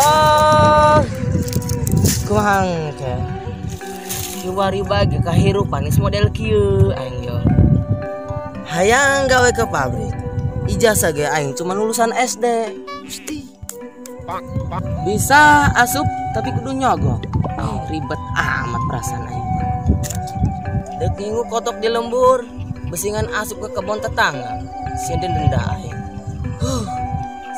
Allah. Kumaha teh? Kiwari bagi kahirupan geus model kieu aing yo. Hayang gawe ke pabrik. Ijazah ge aing cuma lulusan SD. Gusti. Bisa asup tapi kudu nyogok. Ribet amat perasaan aing. Deuk ngingu kotok di lembur, besingan asup ke kebun tetangga. Sieun denda aing.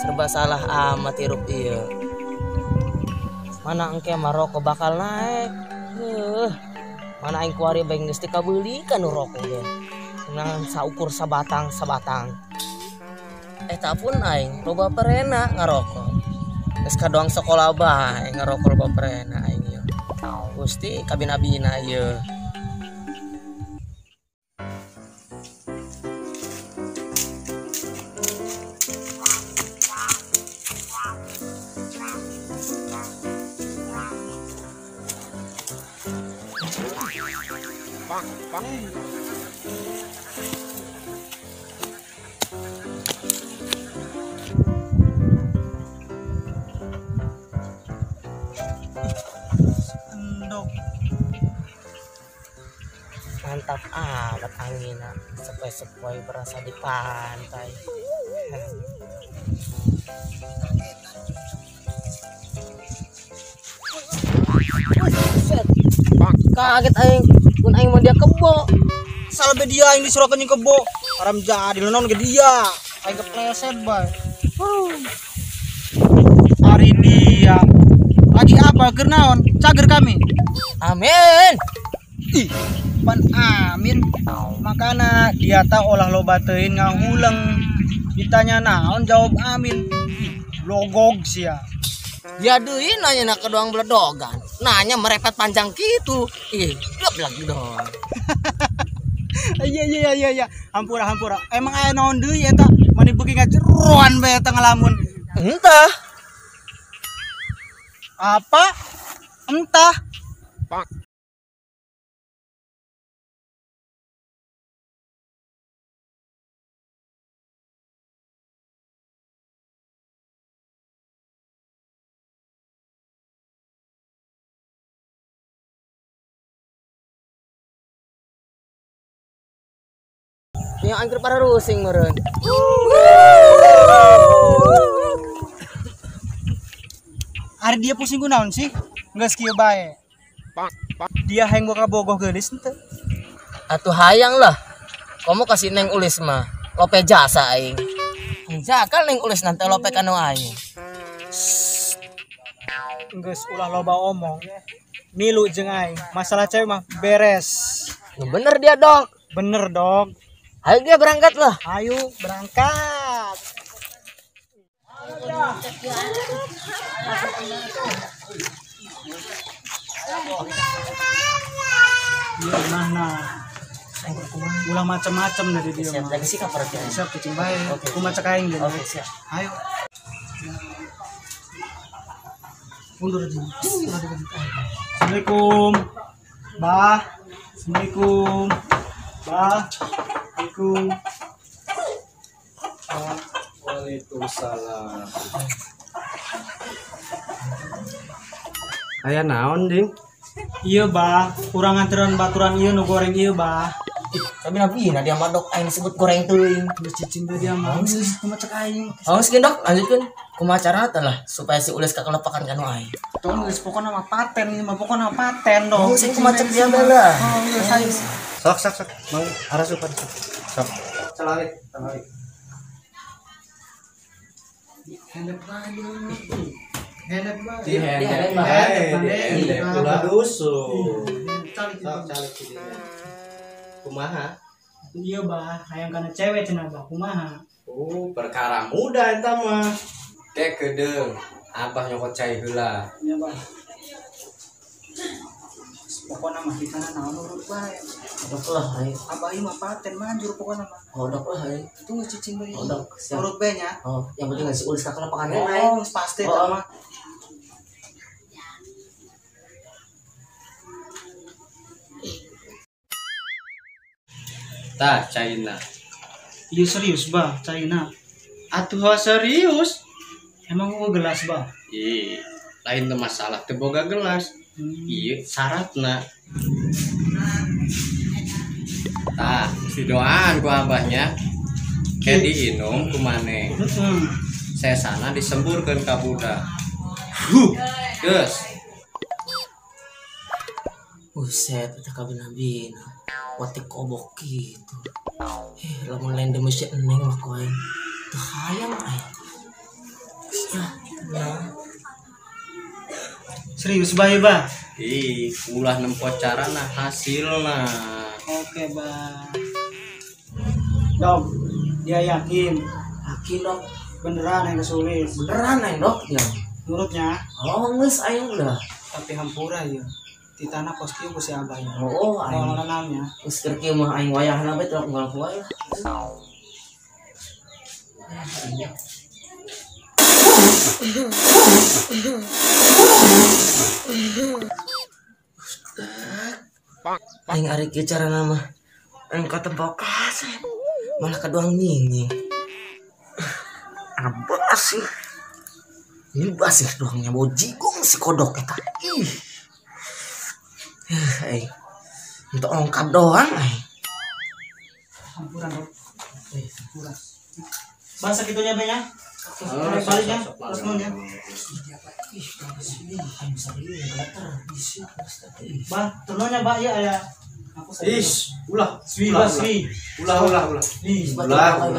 Serba salah amat hirup ieu. Mana engke mah rokok bakal naik. Mana aing kuari bae geus teu kabeuli ka nu rokok ge. Nang saukur sabatang-sabatang. Eta pun aing loba perena ngarokok. Geus kadoang sekolah bae ngarokok loba perena aing ieu. Gusti kabina-bina ieu. Endok. Mantap amat anginna, sepoi-sepoi berasa di pantai. Kaget aing, mun aing mah dia kebo. Salah be dia aing disuruhkeun jeung kebo. Haram jadi naon ge dia. Aing kepleset bae. Hari dia lagi apa keur naon? Cager kami. Amin. Ih, pan amin. Makana dia ta olah loba teuing ngahuleng. Ditanya naon jawab amin. Ih, logog sia. Dia deui nanya nak kedoang beledogan. Nanya merepet panjang gitu. Ih, blok lagi dong. Iya. Hampura. Emang aya naon deui eta? Mani beuki ngajeroan bae eta ngalamun. Entah. Apa? Entah. Yang angker para rusing meureun. Ari dia pusing ku naon sih? Geus kieu bae. Dia hayang boga bogoh geulis henteu. Atuh hayang lah. Komo kasih Neng Ulis mah. Lope jasa aing. Jakal Neng Ulis nanti lope kanu aing. Geus ulah loba omong. Milu jeung aing. Masalah cewek mah beres. Bener dia, Dok. Bener, Dok. Ayo dia berangkat lah. Ayo berangkat. Iya, nah. Ulah macam-macam dari dia. Siap lagi sih kabar dia. Siap kucing bae. Kumaha cek aing dia. Oke, siap. Ayo. Mundur aja. Assalamualaikum. Bah. Assalamualaikum. Bah. Assalamualaikum. Waalaikumsalam. Aya naon, Ding? Iya, Bah. Urang nganteran baturan ieu nu goreng ieu, Bah. Tapi nabi nah dia mah Dok aing disebut goreng teuing. Geus cicing teh dia mah. Geus kumaha cek aing. Oh, geus Dok, lanjutkeun. Kumaha cara teh lah supaya si Ulis kakelepakan kanu aing. Tong geus pokona mah paten ieu mah pokona paten dong. Oh, sing kumaha cek dia bae lah. Oh, geus aing. Sok. Mang arasup. Sok. Celalik. Handep bae. Handep bae. Di handep bae. Ulah dusu. Calik dinya. Kumaha? Iya, Bah, hayang kana cewek cenah, Bah. Kumaha? Oh, perkara muda eta mah. Ke kedeung, abah nyokot cai heula. Iya, Bah. Pokona mah di sana naon urut bae. Odok lah aing. Abah ieu mah paten manjur pokona mah. Odok lah aing. Tunggu cicing bae. Odok, siap. Urut bae nya. Oh, yang penting si Ulis kakelepakan aing. Oh, pasti eta mah. Tah, China. Iya serius, Bah, China. Atuh serius. Emang gua gelas, Bah? Ih, lain teu masalah teu boga gelas. Ieu syaratna. Tah, mesti doaan ku abahnya. Ke diinum ku maneh. Sesana disemburkeun ka budak. Huh, geus. Buset, eta kabina-bina. Wate kobok gitu. Lamun lain demi si Neng mah ku aing. Teu hayang aing. Nah. Serius bae, Bah? Ih, ulah nempo carana hasilna. Oke, Bah. Dok, dia yakin. Yakin, Dok. Beneran yang kesulis. Beneran aing, Dok, ya. Nurutnya? Oh, geus aing udah. Tapi hampura ya. Di tanah kos kieu ku si Abah ya. Oh, aing. Moal naonnya. Geus keur kieu mah aing wayahna bae teu unggal ku wae. Aing ari kieu carana mah. Aing katempo kasep. Malah kaduang nying. Abah sih. Ini basih doangnya bau jigong si kodok eta. Ih. Aing. Untuk ongkap doang aing. Hampura, Dok. Hampura. Bahasa kitunya be nya. Balik ya, terus nun ya. Bah, turunnya bah ya ya. Ish, ulah, swi, ulah, swi. Ulah, ulah, ulah. Ulah.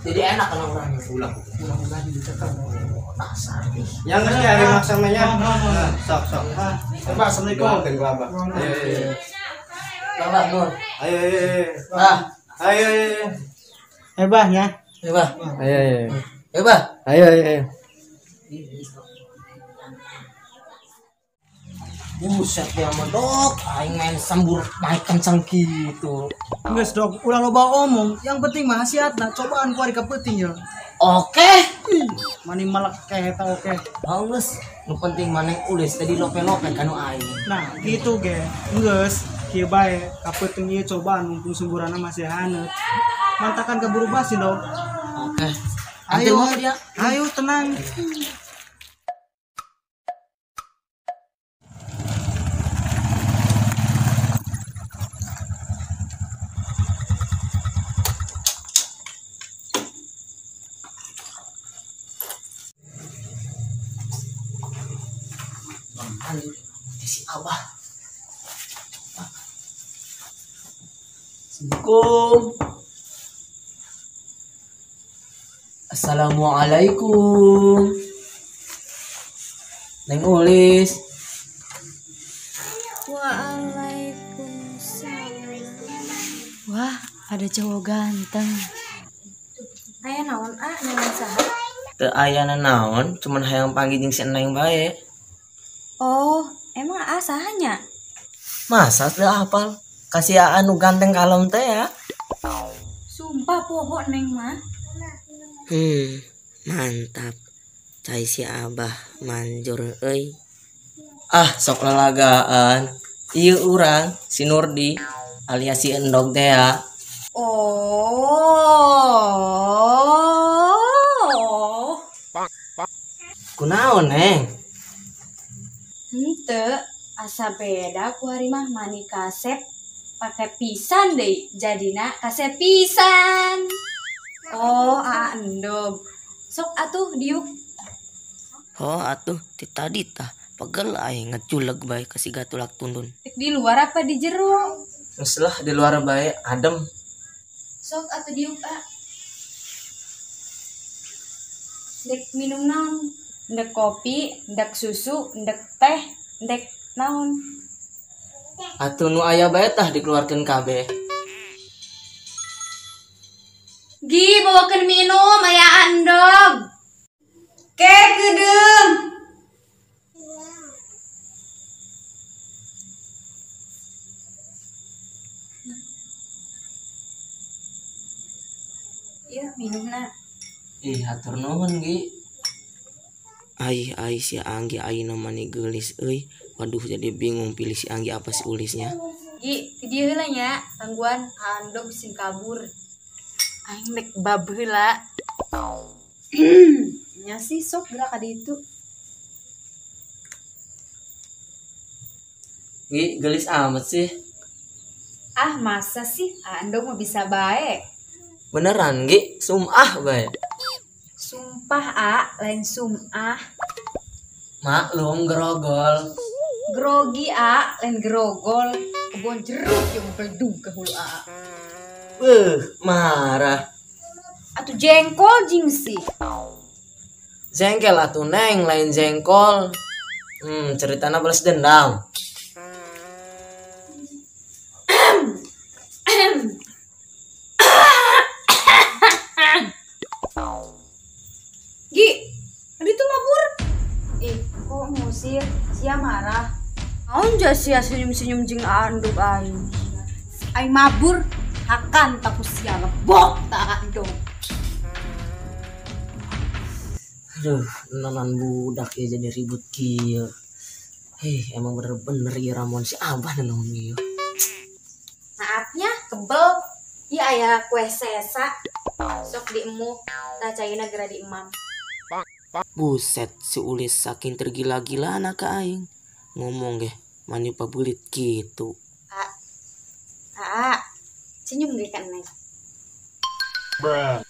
Jadi enak kan orangnya. Ulah. Ulah ulah ditekan. Dasar. Yang geus ari maksamanya. Sok, sok. Bah, assalamualaikum. Doakeun ku Abah. Ayo. Abah, Nur. Ayo, ayo. Ah, ayo, ayo. Eh, Bah ya. Eh, Bah. Ayo, ayo. Eh, Bah. Ayo, ayo, ayo. Buset dia mah, Dok. Aing main sembur naik kencang gitu. Geus, Dok, ulah loba omong. Yang penting mah hasiatna cobaan ku ari ka peuting ya. Oke. Mani malak kayak eta oke. Oh, geus. Nu penting maneh ulis tadi lope-lope kanu aing. Nah, gitu ge. Geus, kieu bae ka peuting ieu cobaan mumpung semburanna masih haneut. Mantakan keburu basi, Dok. Oke. Ayo, ayo tenang. Si Abah. Assalamualaikum. Assalamualaikum. Neng Ulis. Waalaikumsalam. Wah, ada cowok ganteng. Aya naon ah, neng saha? Teu aya naon, cuman hayang panggil jeung si Neng bae. Oh, emang ah sahanya? Masa teu hafal? Kasih anu ganteng kalem teh ya. Sumpah poho Neng mah. Mantap. Cai si Abah manjur euy. Ah, sok lalagaan. Ieu urang si Nurdi alias si Endog teh ya. Oh. Kunaon, Neng? Henteu, asa beda ku hari mah mani kasep pake pisan deui jadina kasep pisan. Oh, aa endog. Sok atuh diuk. Oh, atuh ti tadi tah pegel aing ngejuleg bae ka siga tulak tundun. Di luar apa di jero? Geus lah di luar bae adem. Sok atuh diuk ah. Dek minum naon? Ndek kopi, ndek susu, ndek teh, ndek naon. Atuh nu aya bae tah dikeluarkeun kabeh. Gi bawakeun minum aya andog. Ke geudeung. Ieu minumna. Ih, hatur nuhun, Gi. Ai ai si Anggi ayeuna mani geulis euy. Waduh jadi bingung pilih si Anggi apa si Ulisnya. Gi, ti dieu heula nya, tangguan andog sing kabur. Aing nek bab heula. Nya sih sok gerak ka ditu. Gi, gelis amat sih. Ah, masa sih? Andong mah bisa bae. Beneran, Gi? Sumah bae. Sumpah, A, lain sumah. Maklum grogol. Grogi, A, lain grogol. Kebon jeruk yang beldung ke hulu A. Marah. Atuh jengkol jing sih. Jengkel atuh Neng, lain jengkol. Ceritana balas dendam. Gi, tadi tuh mabur. Ih, kok ngusir? Sia marah. Naon ja sia senyum-senyum jeung anduk aing. Aing mabur, hakan taku sia lebok tak anduk. Aduh, nanan budak ya jadi ribut kieu. Hei, emang bener-bener ya Ramon si Abah naon ieu. Maafnya kebel. Iya aya kue sesa. Sok diemu, tah caina geura diemam. Buset, si Ulis saking tergila-gila anak aing. Ngomong ge, mani pabulit gitu. A, senyum ge kan Neng. Bruh.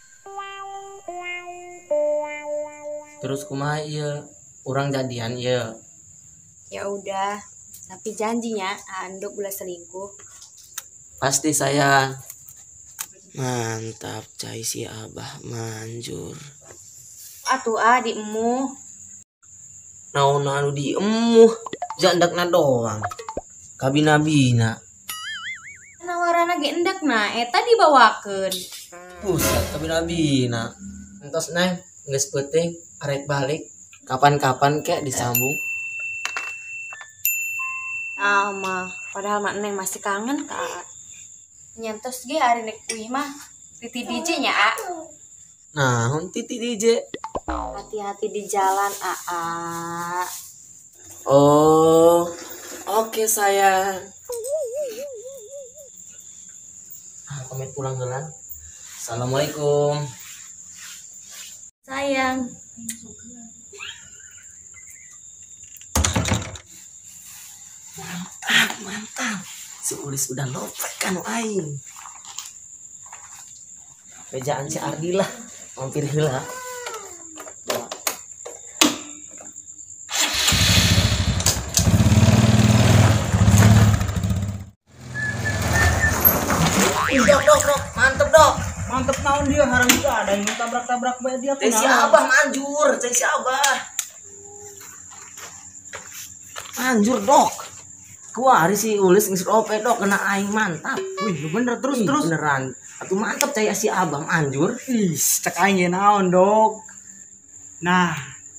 Terus kumaha ieu? Urang jadian ieu. Ya udah, tapi janjinya Andok ulah selingkuh. Pasti sayang. Mantap cai si Abah manjur. Atuh ah diemu. Naon anu diemu? Jandakna doang. Kabina-bina. Nawarana ge endekna eta dibawakeun. Buset, kabina-bina. Entos Neng, geus peuting arek balik. Kapan-kapan kek disambung. Ah mah, padahal mah Neng masih kangen ka Aa. Nyantos ge ari nek uih mah titi DJ nya A. Nah, titi DJ. Hati-hati di jalan, Aa. Oh, oke sayang. Pamit pulang dulu. Assalamualaikum. Sayang. Mantap, mantap. Si Ulis udah lopek kan aing. Bejaan si Ardi lah, mampir heula. Dok, dok, dok, mantep dok. Mantep naon dia haram itu ada yang tabrak-tabrak bae dia. Cai si Abah manjur, cai si Abah. Manjur dok. Kuari si Ulis geus ope dok kena aing mantap. Wih, lu bener terus. Ih, terus. Beneran. Atuh mantep cai si Abah manjur. Ih, cek aing ge naon dok. Nah,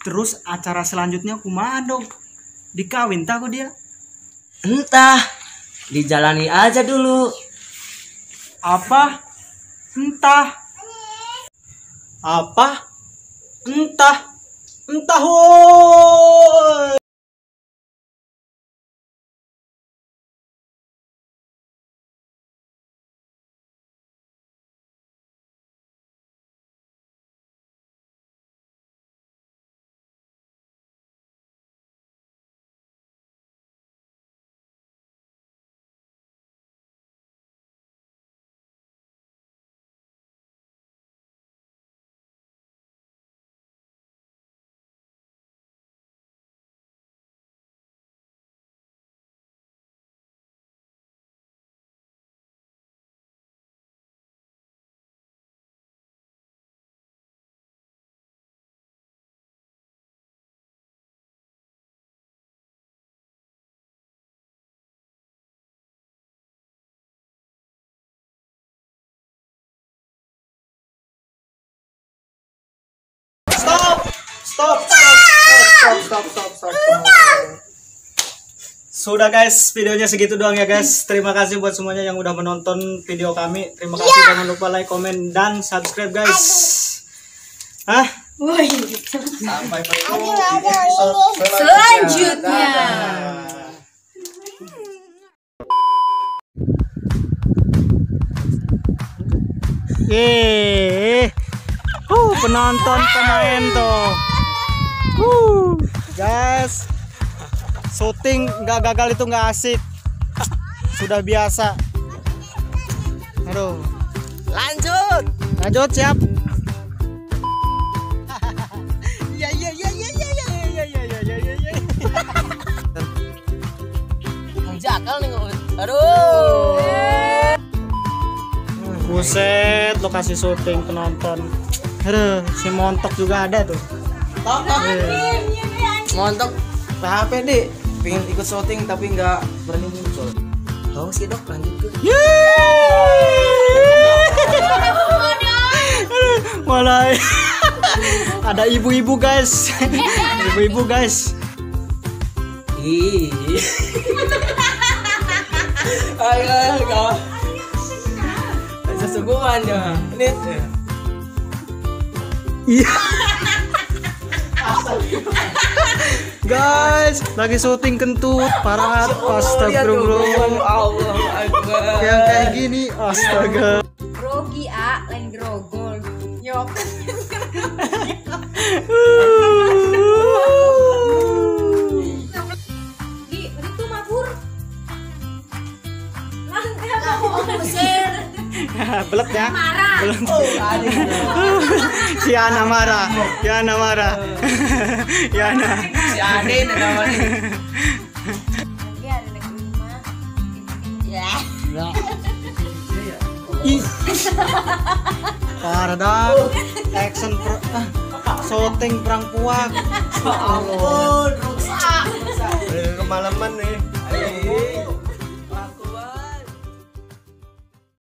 terus acara selanjutnya kumaha dok? Dikawin tah ku dia? Entah. Dijalani aja dulu. Apa? Entah. Apa? Entah. Entah woi. Stop, stop, stop, stop, stop, stop, stop. Sudah guys, videonya segitu doang ya guys. Terima kasih buat semuanya yang udah menonton video kami. Terima kasih, jangan lupa like, komen, dan subscribe guys. Hah? Woi. Sampai bertemu di episode selanjutnya. Yeay. Penonton pemain tuh. Guys, syuting nggak gagal itu nggak asik. Sudah biasa. Aduh. Lanjut. Lanjut, siap. Ya ya ya ya ya ya ya ya ya ya ya. Jakal nih. Aduh. Buset, lokasi syuting penonton. Aduh, si Montok juga ada tuh. Tok. Montok PHP deh, pengen ikut syuting tapi nggak berani muncul. Tolong sih dok, lanjut ke. Mulai ada ibu-ibu guys, ibu-ibu guys. Ih. Ayo, ayo, sesuguhan ya. Ini. Iya. Guys, lagi syuting kentut, parah, astagfirullah. Allah Akbar. Yang kayak gini, astaga. Grogi a, lain grogol. Nyok. Di, itu mabur. Nanti aku usir. Belet ya. Marah. Belet. Si Ana marah. Si Ana marah. Si Ana. Si Ade namanya. Ya. Ih. Parah dah. Action syuting perang puak. Ampun, rusak. Kemalaman nih.